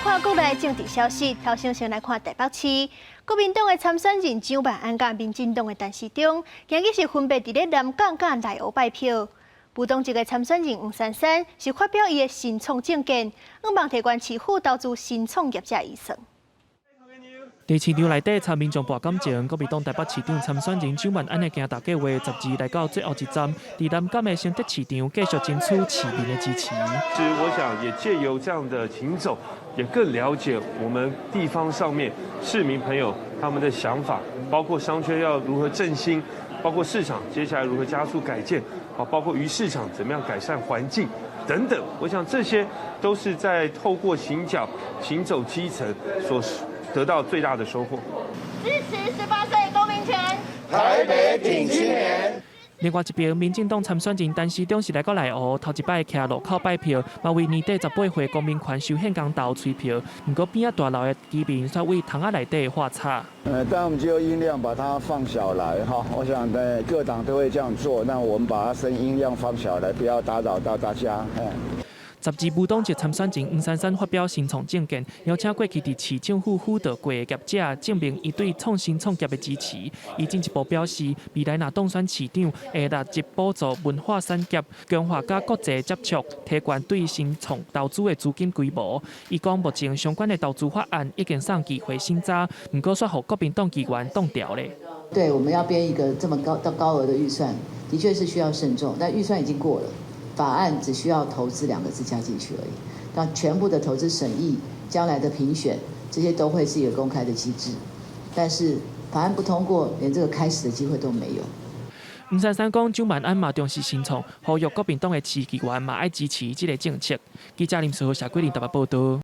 看國內政治消息，頭先先來看台北市，國民黨的參選人蔣萬安佮民進黨的陳時中，今日是分別佇咧南港佮內湖拜票。無黨籍的參選人黃珊珊是發表伊的新創政見，向望提懸市府投資新創業者預算。佇市場內底參民眾博感情，國民黨台北市長參選人蔣萬安的行頭計畫12來到最後一站，佇南港的新德市場繼續爭取市民的支持。其實我想也借由這樣的行走，也更了解我們地方上面市民朋友他們的想法，包括商圈要如何振興，包括市場接下來如何加速改建，啊，包括魚市場怎麼樣改善環境等等。我想這些都是在透過行腳行走基層所得到最大的收穫。支持18歲公民權，台北挺青年。另外一邊，民進黨參選人陳時中是來到內湖，頭一擺徛路口拜票，嘛為年底18歲公民權修憲公投催票。毋過邊仔大樓的居民煞對窗仔內底喝彩。但我們就音量把它放小來哈，我想呢各黨都會這樣做，那我們把它聲音量放小來，不要打擾到大家。 12無黨籍參選人黃珊珊發表新創政見，邀請過去佇市政府輔導過的業者證明伊對創新創業的支持。伊進一步表示，未來若當選市長，會立即補助文化產業，強化佮國際接觸，提懸對新創投資的資金規模。伊講目前相關的投資法案已經送議會審查，毋過煞予國民黨議員擋掉咧。對，我們要編一個這麼高高額的預算，的確是需要慎重，但預算已經過了。法案只需要投資兩個字加進去而已，那全部的投資審議、將來的評選，這些都會是一個公開的機制。但是法案不通過，連這個開始的機會都沒有。黃珊珊講，蔣萬安嘛重視新創，呼籲國民黨的市議員嘛愛支持這個政策。記者林思豪、謝桂林台北報道。